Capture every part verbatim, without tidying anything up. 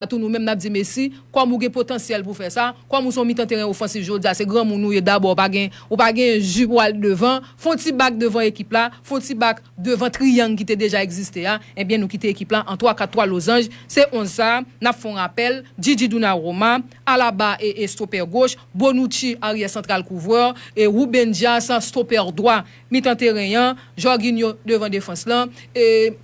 tou, nou menm n ap di Messi, kòm ou gen potansyèl pou fè sa, kòm ou se yon mitan teren ofansif jodi a, se granmoun ou ye dabò, ou pa gen, ou pa gen ji pou al devan, fè yon ti bak devan ekip la, fè yon ti bak devan triyang ki te deja egziste a, ebyen nou kite ekip la an twa kat twa lozanj, se onz sa, n ap fè yon rapèl, Gigi Donnarumma, Alaba e, e estopè goch, Bonucci aryè santral kouvrè, e Ruben Dias estopè dwa, mitan teren an, Jorginho devan defans lan, e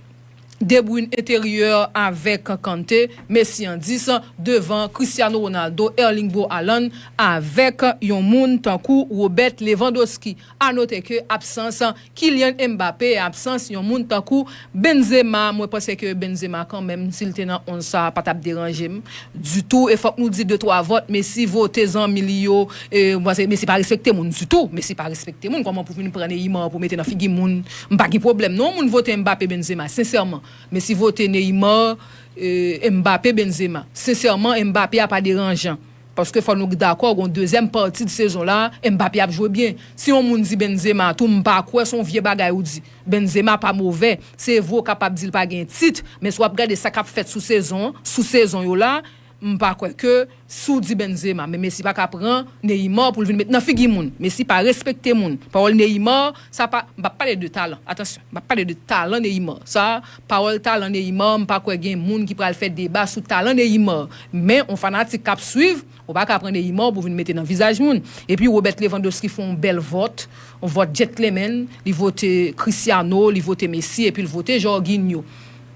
De Bruyne enteryè avèk Kante, Messi an dis, devan Cristiano Ronaldo, Erling Braut Haaland avèk yon moun tankou Robert Lewandowski. A note ke absans Kylian Mbappé, absans yon moun tankou Benzema, mwen panse ke Benzema kanmenm, si l te nan onz sa, pa t ap deranje m ditou. E fòk nou di de twa vòt, Messi vote zanmi li yo, e, mwen panse Messi pa respekte moun ditou. Messi pa respekte moun, kòman pou vin pran Neymar pou mete nan figi moun? M pa gen pwoblèm non, moun vote Mbappé, Benzema, sensèman. Messi vote Neymar, e, Mbappé, Benzema. Sensèman, Mbappé a pa deranjan. Paske fò nou dakò, gon dezyèm pati de sezon la, Mbappé ap jwe byen. Si yon moun di Benzema tou, m pa kwè se yon vye bagay ou di. Benzema pa movè. Se vre w kapab di l pa gen tit, men si w ap gade sa k ap fèt sou sezon, sou sezon yo la, m pa kwè ke si w di Benzema, men Messi pa ka pran Neymar pou l vin met nan figi moun. Messi pa respekte moun. Pawòl Neymar, sa pa, m p ap pale de talan. Atansyon, m p ap pale de talan Neymar. Sa, pawòl talan Neymar, m pa kwè gen moun ki pral fè deba sou talan Neymar. Men, yon fanatik k ap swiv, ou pa ka pran Neymar pou vin mete nan vizaj moun. Epi Robert Lewandowski fè yon bèl vòt, yon vòt gentleman, li vote Cristiano, li vote Messi, epi l vote Jorginho.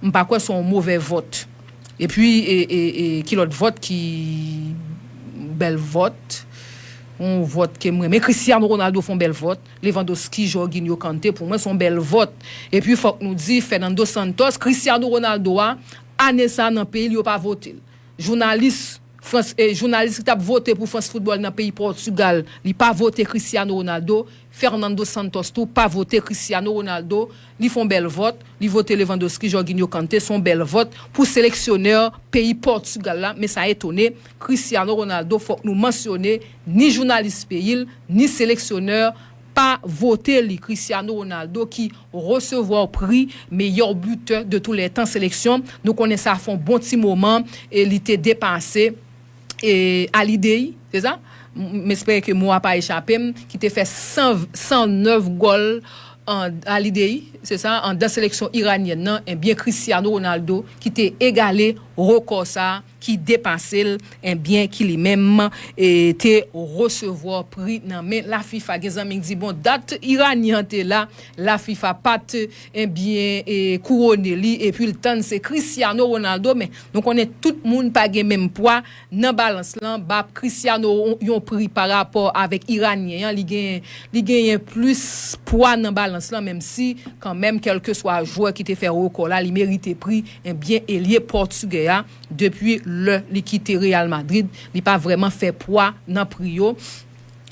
M pa kwè se yon movè vòt. Epi, e, e, e, ki lòt vòt ki bèl vòt? Yon vòt ke m renmen. Cristiano Ronaldo fè yon bèl vòt. Lewandowski, Jorginho, Kante, pou mwen, se yon bèl vòt. Epi, fòk nou di, Fernando Santos, Cristiano Ronaldo a, ane sa nan peyi l, yo pa vote l. Jounalis Frans, e, jounalis ki t ap vote pou Frans Foutbòl nan peyi Pòtigal, li pa vote Cristiano Ronaldo. Fernando Santos tou pa vote Cristiano Ronaldo. Li fè yon bèl vòt. Li vote Lewandowski, Jorginho, Kante. Se yon bèl vòt pou seleksyonè peyi Pòtigal la. Men sa etone, Cristiano Ronaldo, fòk nou mansyone, ni jounalis peyi l, ni seleksyonè pa vote li. Cristiano Ronaldo ki resevwa pri meilleur buteur de tous les temps seleksyon. Nou konnen sa fè yon bon ti moman e li te depase, e, Alidei, se sa? M, m espere ke mo a pa echape m, ki te fè san, san nèf gòl an Alidei, se sa, anndan seleksyon iranyèn nan, ebyen Cristiano Ronaldo ki te egale rekò sa, ki depase l, ebyen ki li menm, e, te resevwa pri nan men la fifa. Gen zanmi k di, bon, dat iranyen an te la, la fifa pa t, ebyen, e, kouwone li, epi l tann se Cristiano Ronaldo, men nou konnen tout moun pa gen menm pwa nan balans lan, ba Cristiano yon, yon pri pa rapò avèk iranyen an, li gen, li genyen plis pwa nan balans lan, menm si kanmenm, kèlkeswa jwè ki te fè rekò la, li merite pri, ebyen, elye pòtigè a, depi lè li kite Real Madrid, li pa vrèman fè pwa nan pri yo.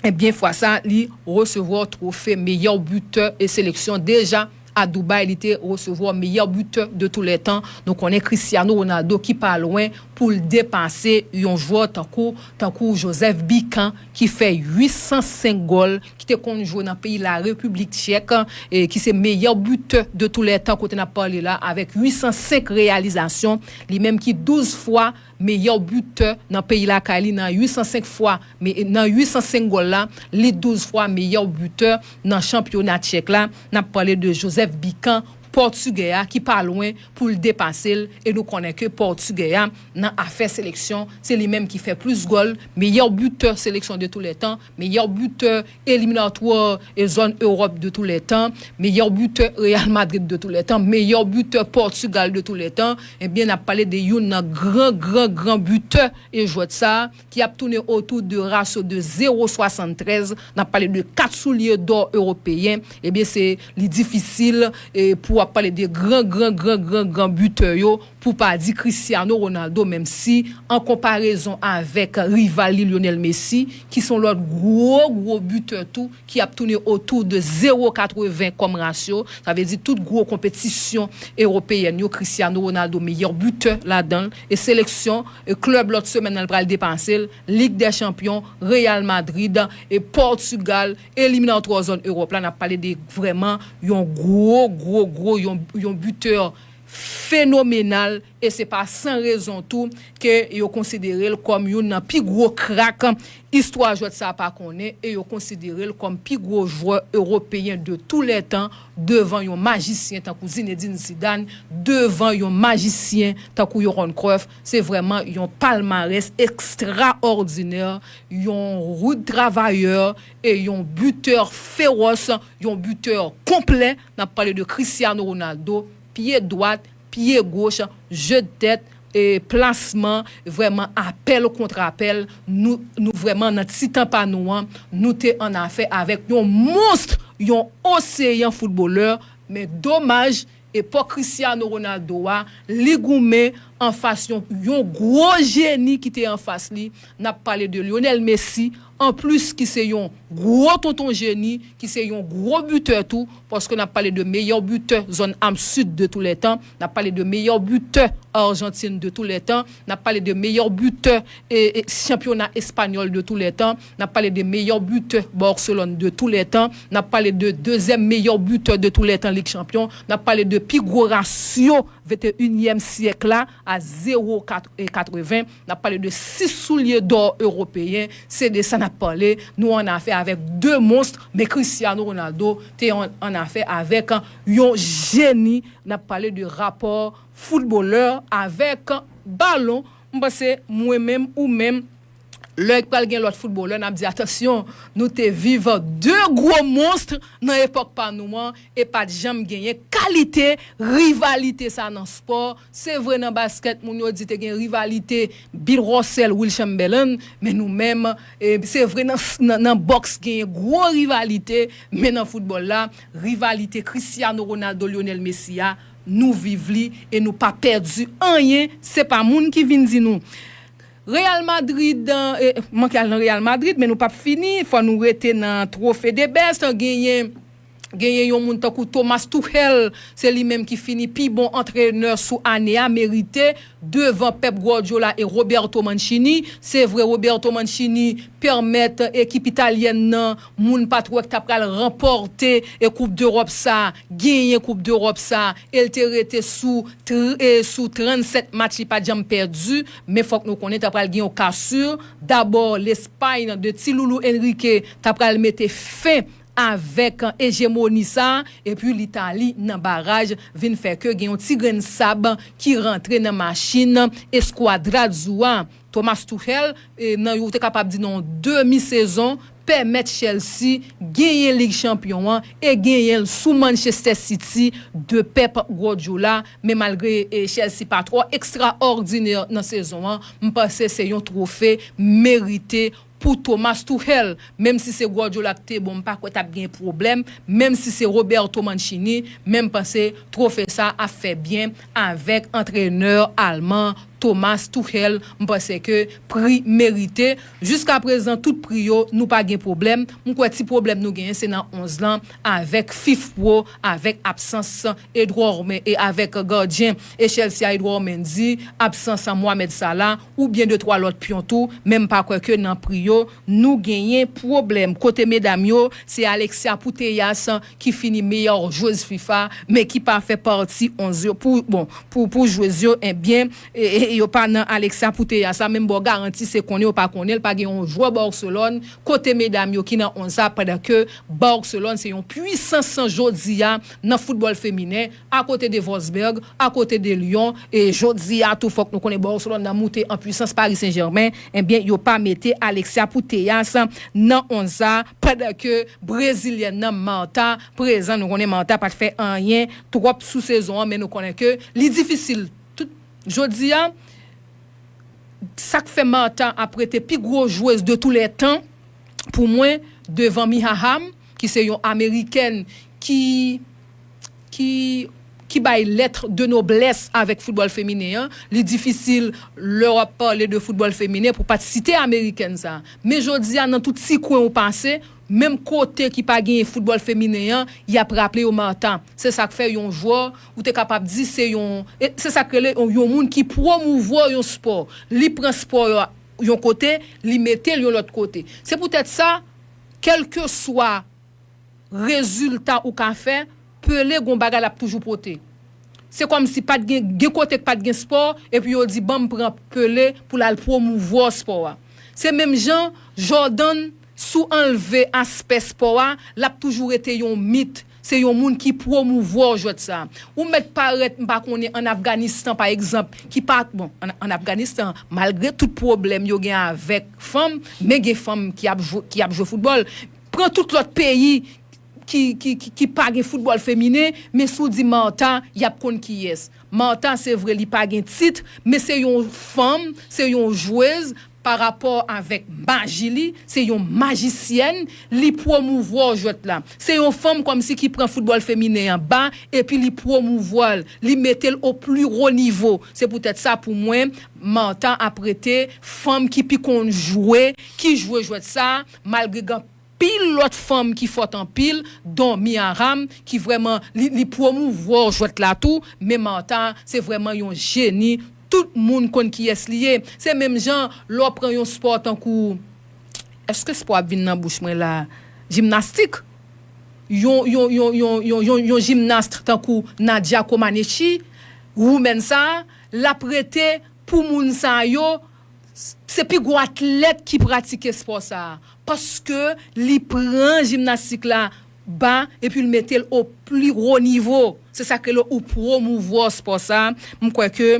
Ebyen, fwa sa, li resevwa twofe meilleur buteur e seleksyon deja a Dubai, li te resevwa meilleur buteur de tous les temps. Nou konnen Cristiano Ronaldo ki pa lwen pou l depase yon jwè tankou, tankou Joseph Bican ki fè uit san senk gòl, ki te konn jwe nan peyi la Repiblik Tchèk, e ki se meilleur buteur de tous les temps kote n ap pale la, avèk uit san senk reyalizasyon, li menm ki douz fwa meilleur buteur nan peyi lakay li, nan uit san senk fwa, men nan uit san senk gòl la, li douz fwa meilleur buteur nan chanpyona tchèk la. N ap pale de Joseph Bican, pòtigè a, ki pa lwen pou l depase l, e nou konnen ke pòtigè a, nan afè seleksyon, se li menm ki fè plis gòl, meilleur buteur seleksyon de tous les temps, meilleur buteur éliminatoire e zòn Ewòp de tous les temps, meilleur buteur Real Madrid de tous les temps, meilleur buteur Portugal de tous les temps, ebyen, n ap pale de youn nan gran, gran, gran buteur e jwèt sa, ki ap tounen otou de rasyo de zewo swasanntrèz, n ap pale de kat soulye dò ewopeyen, ebyen, se, li difisil, e, pou w ap pale de gran, gran, gran, gran, gran buteur yo, pou pa di Cristiano Ronaldo, menm si, an konparezon avèk rival li Lionel Messi, ki se yon lòt gwo, gwo buteur tou, ki ap tounen otou de zewo katreven kòm rasyo, sa vle di tout gwo konpetisyon ewopeyèn yo, Cristiano Ronaldo, meilleur buteur ladan l, e seleksyon, e klèb lòt semèn nan, l pral depase l, Ligue des Champions, Real Madrid, e Portugal, eliminatwa zòn Ewòp la, n ap pale de vrèman yon gwo, gwo, gwo, yon, yon buteur fenomenal, e se pa san rezon tou ke yo konsidere l kòm youn nan pi gwo krak istwa jwèt sa pa konnen, e yo konsidere l kòm pi gwo jwè ewopeyen de tou lè tan, devan yon majisyen tankou Zinedine Zidane, devan yon majisyen tankou Johan Cruyff. Se vrèman yon palmarès ekstraòdinè, yon rude travayè e yon bitè fewòs, yon bitè konplè. N ap pale de Cristiano Ronaldo, pye dwat, pye goch, je de tèt, e plasman, vrèman apèl kont apèl. Nou, nou vrèman nan ti tan pa nou an, nou te an afè avèk yon monst, yon oseyan foutbolè, men domaj, epòk Cristiano Ronaldo a, li goumen anfas yon, yon gwo jeni ki te anfas li. N ap pale de Lionel Messi, anplis ki se yon gwo tonton jeni, ki se yon gwo bitè tou, paske n ap pale de meyè bitè zòn am sid de tou lè tan, n ap pale de meyè bitè Ajantin de tou lè tan, n ap pale de meyè bitè e, e, chanpyona espanyòl de tou lè tan, n ap pale de meyè bitè Barcelone de tou lè tan, n ap pale de dezyèm meyè bitè de tou lè tan Lig Chanpyon, n ap pale de pi gwo rasyo venteyinyèm syèk la a zewo kat, e katreven, n ap pale de sis soulye dò ewopeyen, se de sa n ap pale. Nou an afè avèk de monst, men Cristiano Ronaldo te an, an afè avèk yon jeni. N ap pale de rapò foutbolè avèk balon. M panse mwen menm, ou menm, lè pral gen lòt foutbolè, n ap di, atansyon, nou te viv de gwo monst nan epòk pa nou an, e pa t janm genyen kalite rivalite sa nan spò. Se vre, nan baskèt, moun yo di te gen rivalite Bill Russell, Wilt Chamberlain, men nou menm, e, se vre, nan, nan, nan bòks genyen gwo rivalite, men nan foutbòl la, rivalite Cristiano Ronaldo, Lionel Messi a, nou viv li e nou pa pèdi anyen, se pa moun ki vin di nou. Real Madrid, e, manke al nan Real Madrid, men nou p ap fini, fò nou rete nan Trophée des Best, genyen, genyen yon moun tankou Thomas Tuchel, se li menm ki fini pi bon antrenè sou ane a, merite, devan Pep Guardiola e Roberto Mancini. Se vre, Roberto Mancini pèmèt ekip italyèn nan, moun pa t wè k ta pral ranpòte e Koup Dewòp sa, genyen Koup Dewòp sa, e l te rete sou, tr- e sou trannsèt match, li pa t janm pèdi, men fòk nou konnen ta pral gen yon kasir. Dabò, Lespay de ti loulou Enrique ta pral mete fen avèk ejemoni sa, epi Litali nan baraj vin fè ke gen yon ti grenn sab ki rantre nan machin eskwadra Azou a. Thomas Tuchel, e, nan, ou te kapab di nan yon demi sezon, pèmèt Chelsea genyen Lig Chanpyon an e genyen l sou Manchester City de Pep Guardiola. Men malgre, e, Chelsea pa twò ekstraòdinè nan sezon an, m panse se yon twofe merite pou Thomas Tuchel. Menm si se Guardiola ki te bon, m pa kwè t ap gen pwoblèm. Menm si se Roberto Mancini, men m panse twofe sa ap fè byen avèk antrenè alman Thomas Tuchel. M panse ke pri merite. Jiskaprezan, tout pri yo, nou pa gen pwoblèm. M kwè ti pwoblèm nou genyen, se nan onz lan, avèk FIFPro, avèk absans Edouard Men-, e avèk gadyen e Chelsea a, Edouard Mendy, absans Mohamed Salah, oubyen de twa lòt pyon tou, men m pa kwè ke nan pri yo, nou genyen pwoblèm. Kote medam yo, se Alexia Putellas ki fini meyè jwez fifa, men ki pa fè pati onz yo. Pou, bon, pou, pou jwez yo, ebyen, e, e, yo pa nan Alexia Putellas sa, men m ba w garanti, se konnen yo pa konnen l, pa gen yon jwè Barcelone, kote medam yo ki nan onz sa, pandan ke Barcelone se yon pwisans jodi a nan foutbòl feminen, akote de Wolfsburg, akote de Lyon, e jodi a tou fòk nou konnen Barcelone nan moute an pwisans, Paris Saint-Germain, ebyen, yo pa mete Alexia Putellas nan onz sa, pandan ke brezilyèn nan Marta prezan, nou konnen Marta pa t fè anyen twòp sou sezon an, men nou konnen ke li difisil. Tout, jodi a, sa k fè Marta ap rete pi gwo jwez de tou lè tan, pou mwen, devan Mia Hamm, ki se yon amerikèn ki, ki, ki bay lèt de noblès avèk foutbòl feminen an. Li difisil, lè w ap pale de foutbòl feminen, pou pa t site amerikèn sa. Men jodi a, nan tout ti kwen ou pase, menm kote ki pa genyen foutbòl feminen an, y ap raple yo Marta. Se sa k fè yon jwè, ou te kapab di se yon, e se sa k rele yon, yon moun ki pwomouvwa yon spò. Li pran spò a yon kote, li mete l yon lòt kote. Se poutèt sa, kèlkeswa rezilta ou ka fè, Pele gon bagay l ap toujou pote. Se kòmsi pa t gen, gen kote k pa t gen spò, epi yo di, "Ban m pran Pele pou l al pwomouvwa spò a." Se menm jan, Jordan, si w anlve aspè spò a, l ap toujou rete yon mit. Se yon moun ki pwomouvwa jwèt sa. Ou mèt parèt, m pa konnen, ann Afganistan, pa egzanp, ki pa, bon, ann, ann Afganistan, malgre tout pwoblèm yo gen avèk fanm, men gen fanm ki ap jwe, ki ap jwe foutbòl. Pran tout lòt peyi ki, ki, ki, ki pa gen foutbòl feminen, men si w di Martha, y ap konn kiyès. Martha, se vre, li pa gen tit, men se yon fanm, se yon jwez, pa rapò avèk maji li, se yon majisyèn, li pwomouvwa jwèt la. Se yon fanm kòmsi ki pran foutbòl feminen an ba, epi li pwomouvwa l, li mete l o pli wo nivo. Se poutèt sa, pou mwen, Martha ap rete fanm ki pi konn jwe, ki jwe jwèt sa, malgre gen anpil lòt fanm ki fòt anpil, don Mia Hamm, ki vrèman, li, li pwomouvwa jwèt la tou, men Martha, se vrèman yon jeni, tout moun konn kiyès li ye. Se menm jan, lè w pran yon spò tankou, èske spò ap vin nan bouch mwen la? Jimnastik. Yon, yon, yon, yon, yon, yon, yon jimnast tankou Nadia Comaneci, woman sa, l ap rete pou moun sa yo, s-, se pi gwo atlèt ki pratike spò sa a. Paske li pran jimnastik la ba, epi l mete l o pli wo nivo. Se sa k rele ou pwomouvwa spò sa a. M kwè ke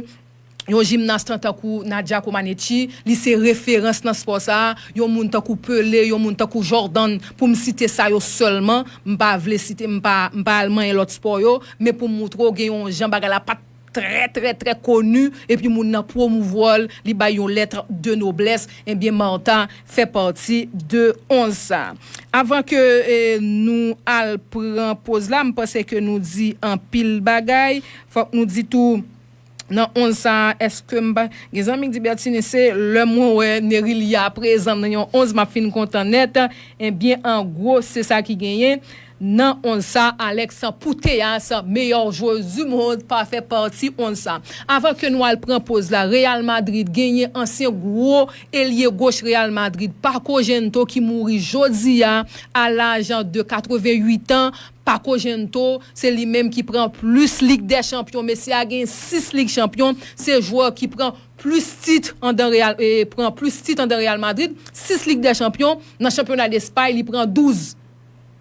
yon jimnas tan-, tankou Nadia Comaneci, li se referans nan spò sa a. Yon moun tankou Pele, yon moun tankou Jordan, pou m site sa yo sèlman. M pa vle site, m pa, m pa al manyen lòt spò yo, men pou m moutre w gen yon jan bagay la pa t trè, trè, trè koni, epi moun nan pwomouvwa l, li bay yon lèt de noblès, ebyen, Martha fè pati de onz sa. Avan ke, eh, nou al pran poz la, m panse ke nou di anpil bagay. Fòk nou di tou, nan onz sa, èske m pa, gen zanmi k di, "Bertine, se lè mwen wè Nerilia prezan nan yon onz, m ap fin kontan nèt." Ebyen, an gwo, se sa ki genyen. Nan onz sa, Alex Putellas, meilleure joueuse du monde, pa fè pati onz sa. Avan ke nou al pran poz la, Real Madrid genyen ansyen gwo elye goch Real Madrid, Paco Gento, ki mouri jodi a, a laj de katrevenn uit an. Paco Gento, se li menm ki pran plis Lig dè Chanpyon. Mesye a gen sis Lig Chanpyon. Se jwè ki pran plis tit andan Real, e, pran plis tit andan Real Madrid. Sis Lig dè Chanpyon. Nan chanpyona Lespay, li pran douz.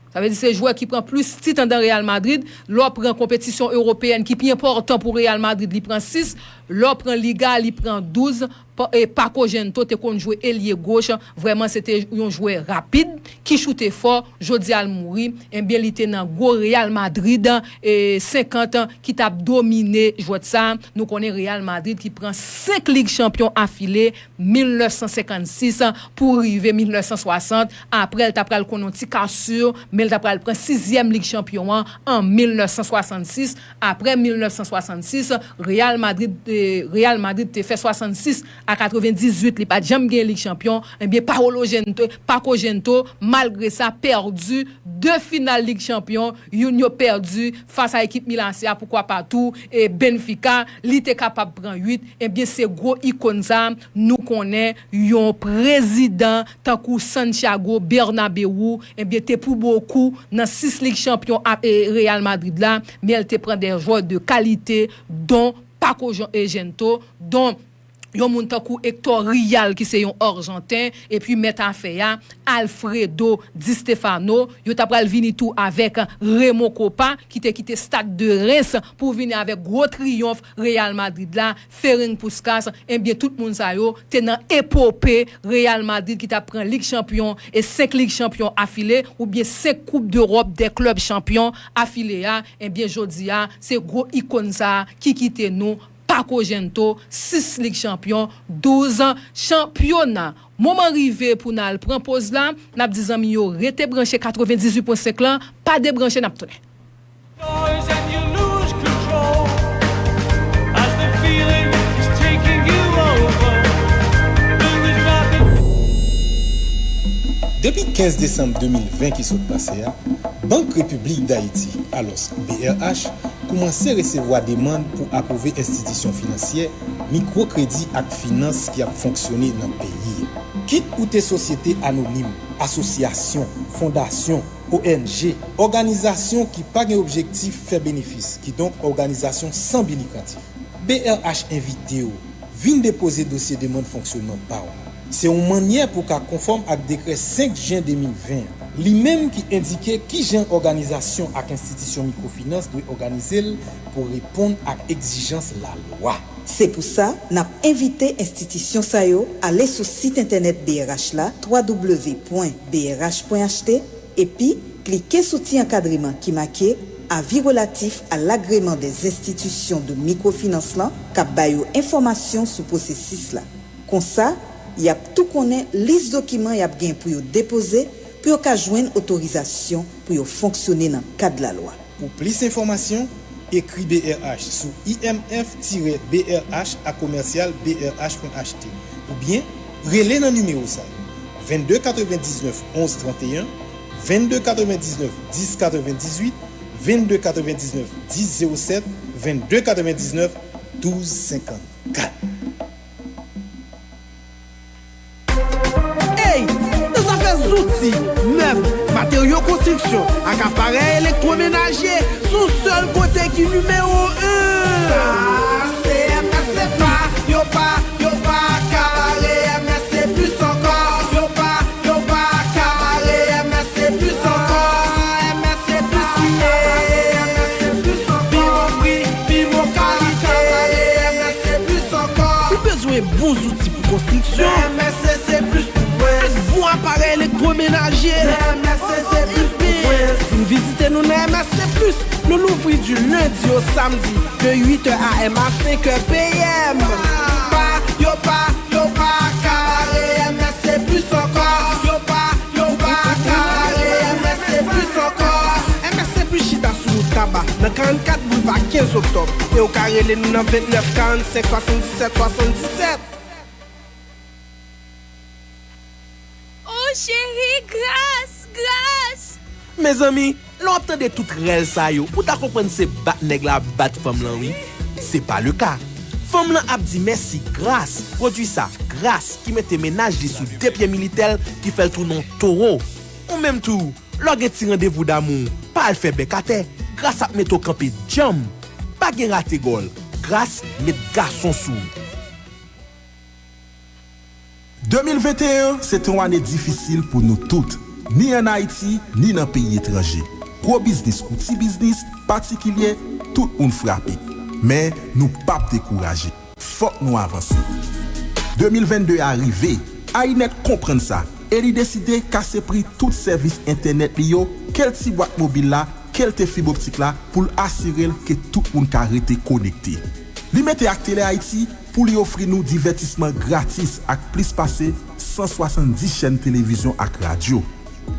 Sa vle di se jwè ki pran plis tit andan Real Madrid. Lè w pran konpetisyon ewopeyèn ki pi enpòtan pou Real Madrid, li pran sis. Lè w pran Liga, li pran douz. Pa-, e Paco Gento te konn jwe elye goch. Vrèman, se te yon jwè rapid, ki choute fò. Jodi a, l mouri. Ebyen, li te nan gwo Real Madrid, e, senkant, ki t ap domine jwèt sa. Nou konnen Real Madrid ki pran senk Lig Chanpyon afile, mil nèf san senkannsis pou rive mil nèf san swasant. Apre, l ta pral konn yon ti kasur, men l ta pral pran sizyèm Lig Chanpyon an an mil nèf san swasannsis. Apre mil nèf san swasannsis, Real Madrid, eh, Real Madrid te fè swasannsis a katrevendizuit, li pa t janm gen Lig Chanpyon. Ebyen, Paolo Gento, Paco Gento, malgre sa, pèdi de final Lig Chanpyon. Youn yo pèdi fas a ekip Milasya, poukwa pa tou, e Benfica, li te kapab pran uit. Ebyen, se gwo ikòn sa, nou konnen yon prezidan tankou Santiago Bernabéu, ebyen, te pou bokou nan sis Lig Chanpyon a, e, Real Madrid la, men l te pran de jwè de kalite, don Paco Jan-, e Gento, don yon moun tankou Hector Rial, ki se yon Arjanten, epi mèt afè a, Alfredo Di Stefano, yo ta pral vini tou avèk Remo Copa, ki te kite Stade de Reims pou vini avèk gwo triyonf Real Madrid la, Ferenc Puskas, ebyen, tout moun sa yo te nan epope Real Madrid ki t ap pran Lig Chanpyon e senk Lig Chanpyon afile, oubyen senk Koup Dewòp dè Klèb Chanpyon afile a, ebyen, jodi a, se gwo ikòn sa a ki kite nou Paco Gento, sis Lig Chanpyon, douz chanpyona. Moman rive pou n al pran poz la, n ap di zanmi yo rete branche katrevendizuit pwen senk lan, pa debranche, n ap tounen. Noise and you lose control as the feeling is taking you over. Then there's nothing. Depi kenz desanm de mil ven ki sot pase a, Bank Repiblik Dayiti, alòs B R H, koumanse resevwa demann pou apwouve enstitisyon finansyè Mikwokredi ak finans ki ap fonksyone nan peyi a. Kit ou te sosyete anonim, asosyasyon, fondasyon, O N G, òganizasyon ki pa gen objektif fè benefis, kidonk òganizasyon san bi likratif, B R H envite w vin depoze dosye demann fonksyonman pa w la. Se yon mannyè pou w ka konfòm ak dekrè senk jen de mil ven an, li menm ki endike kijan òganizasyon ak enstitisyon mikwofinans dwe òganize l pou reponn ak egzijans lalwa. Se pou sa, n ap envite enstitisyon sa yo ale sou sit entènèt B R H la, w w w pwen B R H pwen H T, epi klike sou ti ankadreman ki make Avis relatif à l'agrément des institutions de microfinance lan k ap ba yo enfòmasyon sou pwosesis la. Konsa, y ap tou konnen lis dokiman y ap gen pou yo depoze pou yo ka jwenn otorizasyon pou yo fonksyone nan kad lalwa. Pou plis enfòmasyon, ekri B R H sou I M F tiret B R H a commercial B R H pwen H T oubyen rele nan nimewo sa yo: vennde katrevendiznèf onz tranteyen, vennde katrevendiznèf dis katrevendizuit, vennde katrevendiznèf dis zewo sèt, vennde katrevendiznèf douz senkannkat. Ey! Nan zafè zouti, mèb, materyo konstriksyon ak aparèy elektwomenaje, se yon sèl kote ki nimewo en! Sa se M S C Plus. Pa, yo pa, yo pa ka bare M S C Plus ankò. Yo pa, yo pa ka bare M S C Plus ankò. M S C Plus, M S C Plus ankò. Pi bon pri, pi bon kalite. M S C Plus ankò. Ou bezwen bon zouti pou konstriksyon? M S C Plus pou mwen. Ak bon aparèy elektwomenaje? M S C Plus pou mwen. Vin vizite nou nan M S C Plus. Nou louvri di lendi o samdi de uit è a m a senk è p m. Pa, yo pa, yo pa ka bare M S C Plus ankò. Yo pa, yo pa ka bare M S C Plus ankò. M S C Plus chita sou wout Taba, nan karannkat boulva kenz oktòb. E ou ka rele nou nan vennèf karannsenk swasanndisèt swasanndisèt. Oh cheri, gras, gras! Mezanmi, lè w ap tande tout rèl sa yo, ou ta konprann se bat nèg la ap bat fanm lan wi. Se pa le ka. Fanm lan ap di mèsi gras pwodui sa, gras ki mete mennaj li sou de pye militè l ki fè l tounen yon towo. Ou menm tou, lè w gen ti randevou damou, pa al fè bèk atè, gras ap mete w kanpe djanm. Pa gen rate gòl, gras met gason sou ou. De mil venteyen an se te yon ane difisil pou nou tout, ni ann Ayiti, ni nan peyi etranje. Gwo biznis kou ti biznis, patikilye, tout moun frape. Men, nou p ap dekouraje. Fòk nou avanse. De mil vennde a rive. Ayinèt konprann sa, e li deside kase pri tout sèvis entènèt li yo, ke l ti bwat mobil la, ke l te fib optik la, pou l asire l ke tout moun ka rete konekte. Li mete ak Tele Ayiti pou li ofri nou divètisman gratis ak plis pase san swasanndis chèn televizyon ak radyo.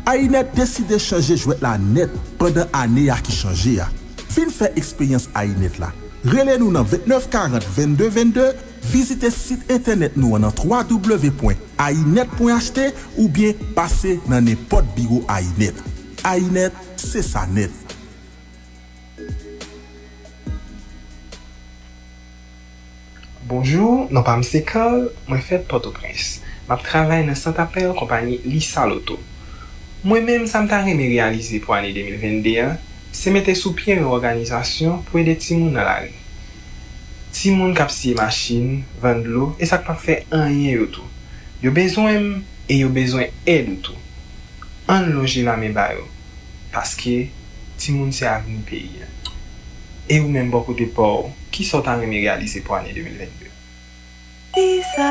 Ayinèt deside chanje jwèt la nèt pandan ane a ki chanje a. Vin fè eksperyans Ayinèt la. Rele nou nan vennèf karant vennde vennde, vizite sit entènèt nou an nan w w w pwen ayinèt pwen h t oubyen pase nan nenpòt biwo Ayinèt. Ayinèt, se sa nèt. Bonjou, non pa m se Carl, mwen fèt Pòtoprens. M ap travay nan sant apèl konpayi Lisa Loto. Mwen menm, sa m ta renmen reyalize pou ane de mil vennde a, se mete sou pye yon òganizasyon pou ede timoun nan lari. Timoun k ap siye machin, vann dlo, e sa k p ap fè anyen yo tou. Yo bezwen m e yo bezwen èd ou tou. Ann lonje lamen ba yo, paske timoun se avni peyi a. E ou menm bò kote pa w, kisa w ta renmen reyalize pou ane de mil vennde? Lisa.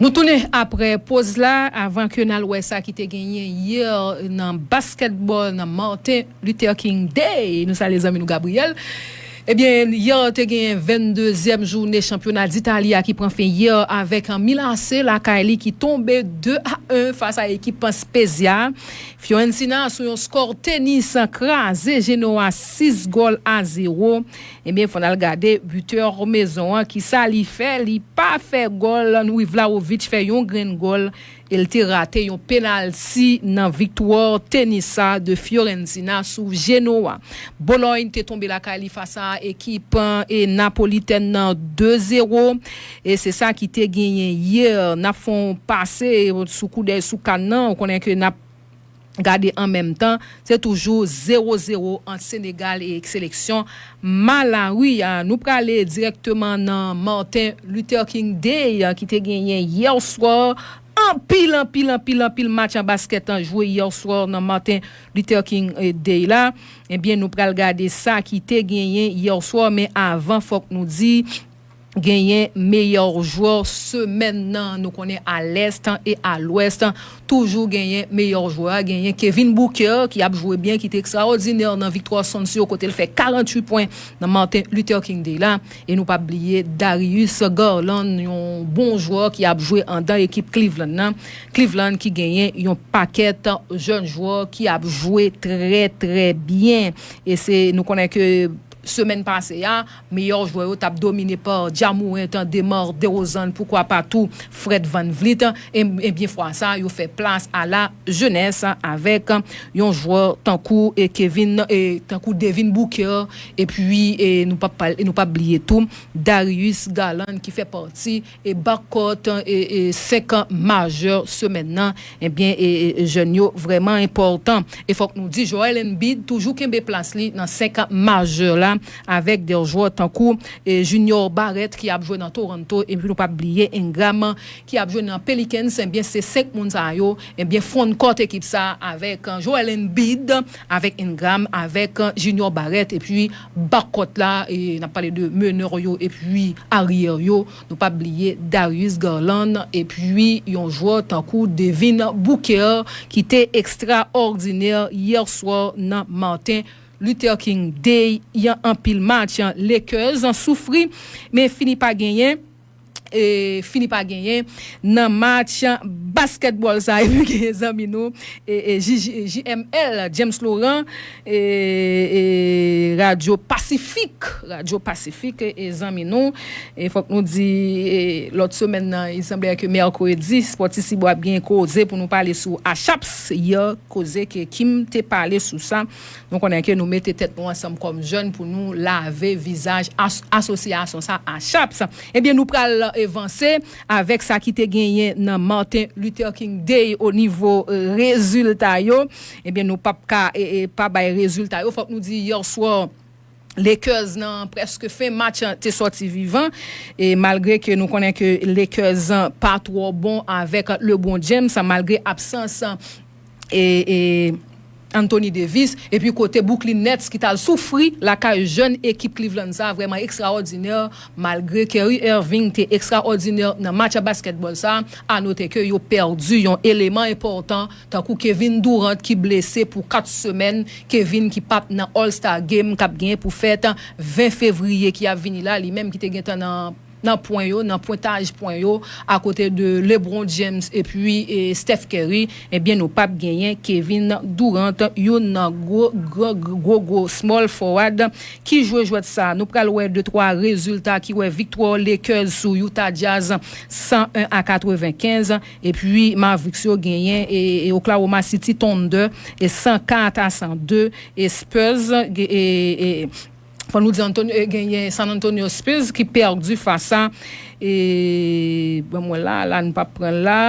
Nou tounen apre poz la, avan ke n al wè sa ki te genyen yè nan baskètbòl nan Martin Luther King Day. Nou salye zanmi nou Gabriel. Ebyen, yè te genyen venndezyèm jounen chanpyona Ditali a ki pran fen yè avèk Milan A C lakay li ki tonbe de a en fas a ekip Spezia. Fiorentina sou yon skò tenis kraze Genoa sis gòl a zewo. Ebyen, fò n al gade bitè mezon an, kisa li fè, li pa fè gòl, Ivlahovic fè yon grenn gòl, e l te rate yon penalti nan viktwa Tenisa de Fiorentina sou Genoa. Bologne te tonbe lakay li fas a ekip e napolitèn nan de zewo. E se sa ki te genyen yè. N ap fè yon pase sou koudèy sou kan nan. Ou konnen ke n ap gade an menm tan, se toujou zewo zewo ant Senegal e seleksyon Malawi a. Nou prale dirèkteman nan Martin Luther King Day ki te genyen yè swa. Anpil, anpil, anpil, anpil match an baskèt an jwe yè swa nan Martin Luther King eh, Day la. Ebyen, nou pral gade sa ki te genyen yè swa, men avan, fòk nou di, genyen meyè jwè semèn nan. Nou konnen a lès e a lwès, toujou genyen meyè jwè. Genyen Kevin Booker ki ap jwe byen, ki te ekstraòdinè nan viktwa Suns yo, kote l fè karannwit pwen nan Martin Luther King Day la. E nou p ap bliye Darius Garland, yon bon jwè ki ap jwe andan ekip Cleveland nan. Cleveland ki genyen yon pakèt jèn jwè ki ap jwe trè, trè byen. E se, nou konnen ke semèn pase a, meyè jwè yo t ap domine pa Ja Morant, DeMar DeRozan, poukwa pa tou Fred VanVleet. E, ebyen, fwa sa, yo fè plas a la jenès avèk yon jwè tankou e Kevin, e tankou Devin Booker, epi e nou p ap pal-, nou p ap bliye tou Darius Garland ki fè pati e backcourt e, e senk majè semèn nan. Ebyen, e, e jèn yo vrèman enpòtan. E fòk nou di Joel Embiid toujou kenbe plas li nan senk majè la avèk de jwè tankou e Junior Barrett ki ap jwe nan Toronto, epi nou p ap bliye Ingram ki ap jwe nan Pelicans. Ebyen, se senk moun sa yo, ebyen, frontcourt ekip sa avèk eh, Joel Embiid, avèk Ingram, avèk eh, Junior Barrett, epi backcourt la, e n ap pale de menè yo, epi aryè yo. Nou p ap bliye Darius Garland, epi yon jwè tankou Devin Booker, ki te ekstraòdinè yè swa nan Martin Luther King Day. Yon anpil match, Lakers soufri, men fini pa genyen. E fini pa genyen nan match basketball sa epi genyen zanmi nou e, e, J J, J M L, James Laurent e, e Radio Pacific, Radio Pacific e, e zanmi nou. E fòk nou di e, lòt semèn nan, il semble ke mèkredi, Sport Ici Bò ap gen koze pou nou pale sou ACHAPS yè, koze ke Kim te pale sou sa. Nou konnen ke nou mete tèt nou ansanm kòm jèn pou nou lave vizaj as-, asosyasyon sa ACHAPS. Ebyen, nou pral e, vanse avèk sa ki te genyen nan Martin Luther King Day o nivo e, rezilta yo. Ebyen, nou p ap ka e, e, pa bay rezilta yo. Fòk nou di yè swa, Lakers nan prèske fen match te sòti vivan. E malgre ke nou konnen ke Lakers pa twò bon avèk LeBron James, malgre absans e, e Anthony Davis, epi kote Brooklyn Nets ki t al soufri lakay jèn ekip Cleveland sa, vrèman ekstraòdinè, malgre Kyrie Irving te ekstraòdinè nan match basketball sa, a note ke yo pèdi yon eleman enpòtan, tankou Kevin Durant ki blese pou kat semèn, Kevin ki p ap nan All-Star Game k ap genyen pou fèt ven fevriye ki ap vini la, li menm ki te gentan nan nan pwen yo, nan pwentaj pwen yo, akote de LeBron James epi e Steph Curry, ebyen nou p ap genyen Kevin Durant, youn nan gwo, gwo, gwo, gwo small forward ki jwe jwèt sa. Nou pral wè de twa rezilta ki wè viktwa Lakers sou Utah Jazz san en a katrevenkenz, epi Mavericks yo genyen e, e Oklahoma City Thunder e san kat a san de, e Spurs e, e, e Fò nou di Antonio, e, genyen San Antonio Spurs ki pèdi fas a, e, bon, mwen la, la, nou p ap pran la,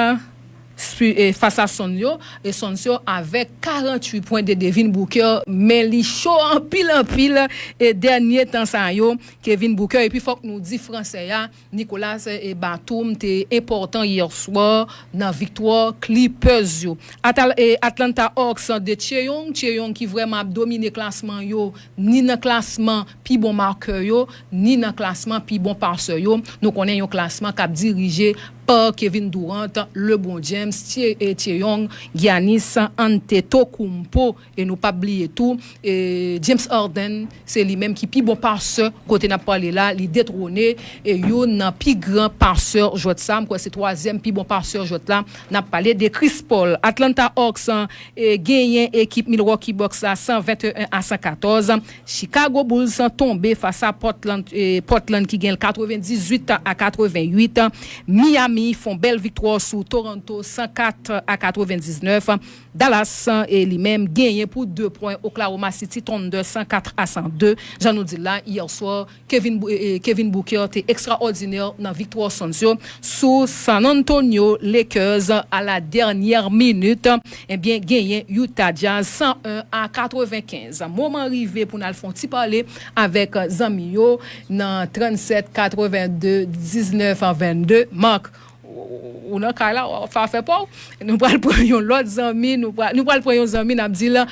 Spu-, e, fas a Suns yo, e Suns yo avèk karannwit pwen de Devin Booker, men li cho anpil, anpil, e dènye tan sa yo, Kevin Booker, epi fòk nou di fransè a, Nicolas, e, Batum te enpòtan yè swa nan viktwa Clippers yo. Atal-, e, Atlanta Hawks de Trae Young, Trae Young ki vrèman ap domine klasman yo, ni nan klasman pi bon makè yo, ni nan klasman pi bon pasè yo. Nou konnen yon klasman k ap dirije pa Kevin Durant, LeBron James, Trae, e, Trae Young, Giannis Antetokounmpo, e nou p ap bliye tou, e, James Harden, se li menm ki pi bon pasè kote n ap pale la, li detwone, e, youn nan pi gran pasè jwèt sa, m kwè se twazyèm pi bon pasè jwèt la, n ap pale de Chris Paul. Atlanta Hawks, e, genyen ekip Milwaukee Bucks la san venteyen a san katòz. Chicago Bulls tonbe fas a Portland, e, Portland ki gen katrevendizuit a katrevenwit. Miami fè yon bèl viktwa sou Toronto san kat a katrevendiznèf. Dallas, e, li menm genyen pou de pwen Oklahoma City Thunder san kat a san de. Jan nou di l la, yè swa, Kevin Bou-, e, e, Kevin Booker te ekstraòdinè nan viktwa Suns yo sou San Antonio Lakers à la dernière minute. Ebyen, genyen Utah Jazz san en a katrevenkenz. Moman rive pou n al fè yon ti pale avèk zanmi yo nan trannsèt katrevenndi diznèf vennde. Marc, ou, ou nan kay la, w ap fè afè pa w. Nou pral pran yon lòt zanmi, nou pral, nou pral pran yon zanmi, n ap di l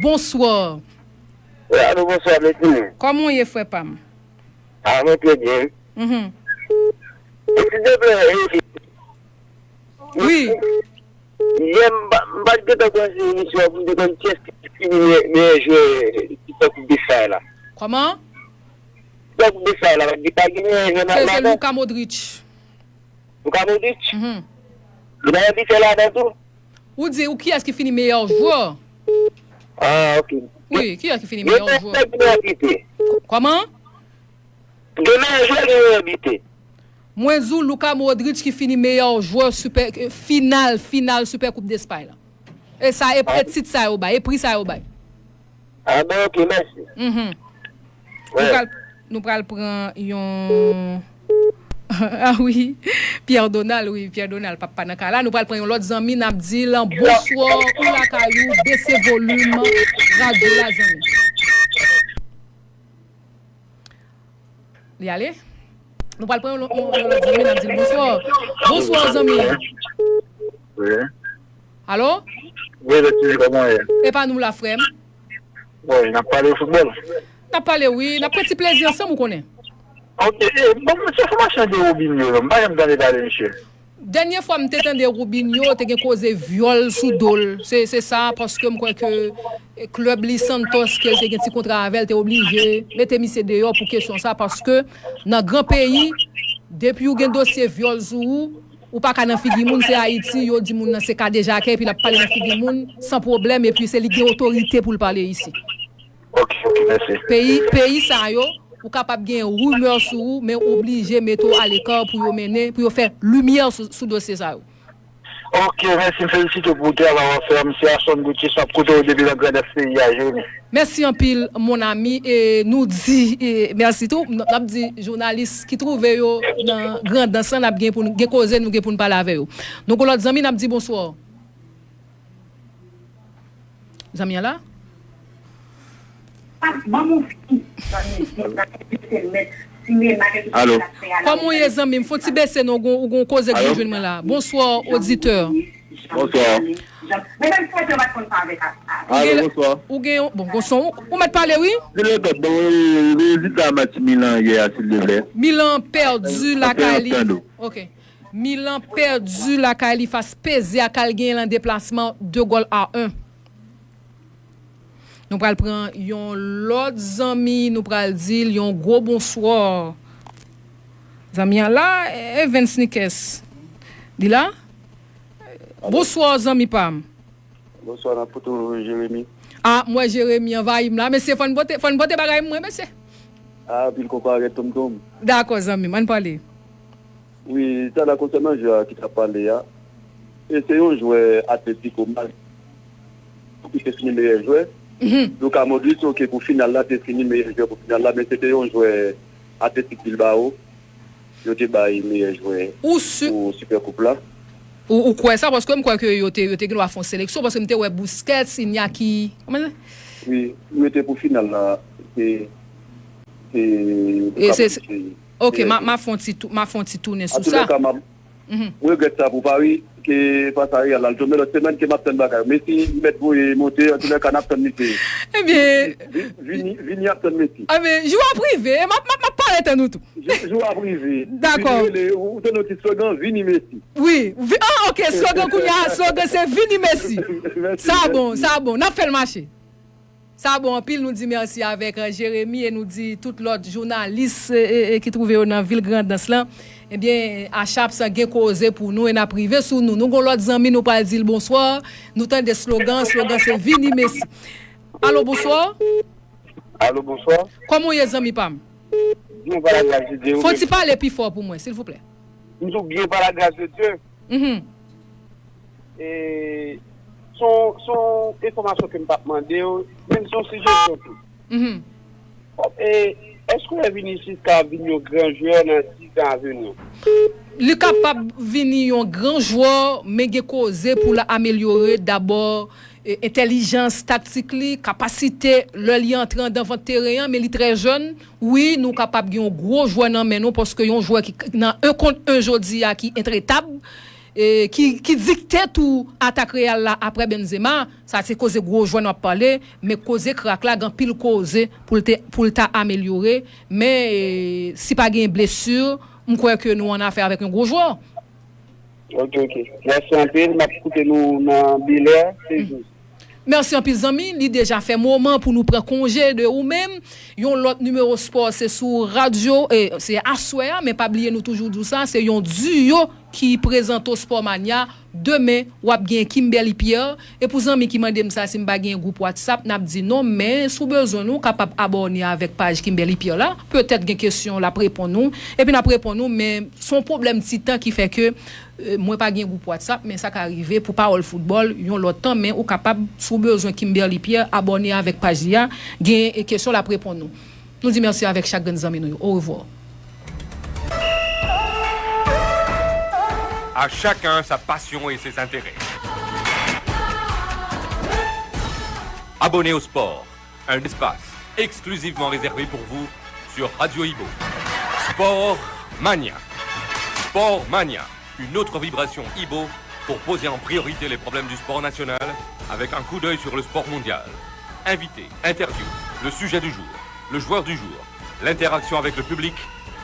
bonswa. Wi, alo, bonswa, mesye. Kòman w ye, frè pa m? Ah, mwen trè byen. Mhm. E silvouplè, e, Wi. Yè, m pa, m pa t gentan branche emisyon an pou m te konn kiyès ki fini meyè, meyè jwè Super Coupe de Sky la. Kòman? Super Coupe de Sky la, pa t gen, pa t gen meyè jwè nan, se, se ladan? Luka Modric. Luka Modric? Mhm. Li pa gen biten ladan tou? Ou di, ou kiyès ki fini meyè jwè? Ah, ok. Wi, kiyès ki fini meyè jwè? Gen meyè biten. Kòman? Gen meyè jwè, gen meyè biten. Mwen di w, Luka Modric ki fini meyè jwè Super, final, final Super Coupe d'Espagne la. E sa, e, e tit sa yo bay, e pri sa yo bay. Ah ben, ok, mèsi. Mhm. Nou pral, nou pral pran yon, ah wi, Pierre Donald, wi, Pierre Donald, papa nan kay la. Nou pral pran yon lòt zanmi, n ap di l bonswa, ou lakay ou, bese volim radyo la, zanmi. Li ale? Nou pral pran yon lòt, yon, yon lòt zanmi, n ap di l bonswa. Bonswa, zanmi. Wi. Alo? Wi, Letizi, kòman w ye? E pa nou la, frè m. Wi, n ap pale foutbòl. N ap pale, wi. N ap pran ti plezi ansanm, ou konnen. Ok, e, bon, se fòmasyon de Robinho, non? M pa janm tande pale, mesye. Dènye fwa m te tande Robinho, te gen koze vyòl sou do l. Se, se sa, paske m kwè ke klèb li, Santos, ke l te gen ti kontra avè l, te oblije mete misye deyò pou kesyon sa, paske nan gran peyi, depi w gen dosye vyòl sou ou, ou pa ka nan figi moun, se Ayiti, yo di moun nan se kadejakè, epi l ap pale nan figi moun, san pwoblèm, epi se li ki gen otorite pou l pale isi. Ok, ok, mèsi. Peyi, peyi sa yo, ou kapab gen rimè sou ou, men ou oblije mete w aleka pou yo mennen, pou yo fè limyè sou, sou dosye sa yo. Ok, mèsi, m felisite w pou travay w ap fè a, m se Asson Gutierrez, m ap koute w depi nan Grandans peyi a, Jeremi. Mèsi anpil, mon ami, e nou di, e, mèsi tou, n, n ap di jounalis ki twouve yo nan Grandans lan, n ap gen pou n, gen koze nou gen pou n pale avè yo. Donk, yon lòt zanmi, n ap di bonswa. Zanmi an la? Alo. Kòman w ye, zanmi m? Fè yon ti bese non, ou gon, ou gon koze k vin jwenn mwen la. Bonswa, oditè. Bonswa. Alo, bonswa. Ou gen, ou gen, bon, gon son, ou, ou mèt pale, wi. Rezilta match Milan yè a, silvouplè. Milan pèdi lakay li. Ok. Milan pèdi lakay li fas Spezia k al genyen l an deplasman de gòl a en. Nou pral pran yon lòt zanmi, nou pral di l yon gwo bonswa. Zanmi an la, Evans Niques. Li la? Alo. Bonswa, zanmi pa m. Bonswa, n ap koute w, Jeremi. Ah, m wè Jeremi anvayi m la. Mesye, fò n pote, fò n pote bagay mwen, mesye. Ah, pil konparèt, tonton. Dakò, zanmi m, ann pale. Wi, talè konsènan jwè a ki t ap pale a, e se yon jwè Atletico Madrid ki te fini meyè jwè. Mhm. Luka Modric, ok, pou final la, te fini meyè jwè pou final la, men se te yon jwè Athletic Bilbao yo te bay meyè jwè pou Super Coupe la. Ou, ou kwè sa? Paske m kwè ke yo te, yo te gen dwa fè yon seleksyon, paske m te wè Busquets, Iñaki, kòman se? Wi, yo te pou final la, se, se Luka Modric. Ok, m a, m a fè yon ti tou-, m a fè yon ti tounen sou sa. Antouka, m ap, mhm, m regrèt sa pou Paris, ke fas a Real la, l tonbe lòt semèn, ke m ap tann bagay. Messi mèt voye monte, antouka, n ap tann misye. Ebyen, vi-, Vini, Vini ap tann Messi. Ebyen, jou ap rive, m ap, m ap, m ap pale tann ou tou. Jou, jou ap rive. Dakò. Vini rele, ou, ou tande yon ti slogan, Vini Messi. Wi, vi-, ah, ok, slogan kounye a, slogan se Vini Messi. Mèsi, mèsi. Sa bon, sa bon, n ap fè l mache. Sa bon anpil, nou di mèsi avèk, eh, Jeremi e nou di tout lòt jounalis, eh, eh, eh, ki twouve yo nan vil Grandans lan. Ebyen, a Chaps gen koze pou nou e n ap rive sou nou. Nou gon lòt zanmi, nou pral di l bonswa. Nou tande slogan, slogan se Vini Messi. Alo, bonswa. Alo, bonswa. Kòman w ye, zanmi pa m? Byen, pa lagras de Dye. Fò w ti pale pi fò pou mwen, silvouplè. M di w byen, pa lagras de Dye. Mhm. E, se yon, se yon enfòmasyon ke m t ap mande w, menm se yon sijesyon tou. Mhm. E, èske w wè Vinicius ka vin yon gran jwè nan dis zan avni? Li kapab vini yon gran jwè, men gen koze pou l amelyore. Dabò, e, entèlijans taktik li, kapasite lè li antre anndan vant teren an, men li trè jèn. Wi, nou kapab gen yon gwo jwè nan men nou, paske yon jwè ki nan en kont en jodi a ki entretab, e, ki, ki dikte tou atak Real la apre Benzema. Sa se koze gwo jwè n ap pale, men koze krak la, gen anpil koze pou l te, pou l ta amelyore. Men, e, si pa gen blesi, m kwè ke nou an afè avèk yon gwo jwè. Ok, ok. Mèsi anpil. M ap koute nou nan Bèlè, se jis. Mèsi anpil, zanmi. Li deja fè moman pou nou pran konje de ou menm. Yon lòt nimewo spò, se sou radyo, e, se aswè a, men pa bliye nou toujou di w sa, se yon diyo ki prezante w Sport Mania. Demen, w ap gen Kimberly Pierre. E pou zanmi ki mande m sa, si m pa gen gwoup WhatsApp, n ap di non, men si w bezwen nou, w kapab abòne avèk paj Kimberly Pierre la. Petèt gen kesyon, l ap reponn ou. Epi n ap reponn ou, men se yon pwoblèm ti tan ki fè ke, e, mwen pa gen gwoup WhatsApp, men sa ka rive pou Pawòl Foutbòl, yon lòt tan, men ou kapab, si w bezwen Kimberly Pierre, abòne avèk paj li a, gen, e, kesyon, l ap reponn ou. Nou di mèsi avèk chak grenn zanmi nou yo. Orevwa. À chacun sa passion et ses intérêts. Abonnez au sport, un espace exclusivement réservé pour vous sur Radio Ibo. Sport Mania. Sport Mania, une autre vibration Ibo pour poser en priorité les problèmes du sport national avec un coup d'œil sur le sport mondial. Invités, interviews, le sujet du jour, le joueur du jour, l'interaction avec le public,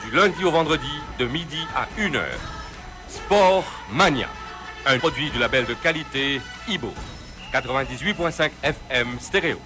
du lundi au vendredi de midi à une heure. Sport Mania, un produit du label de qualité Ibo, quatre-vingt-dix-huit point cinq F M stéréo.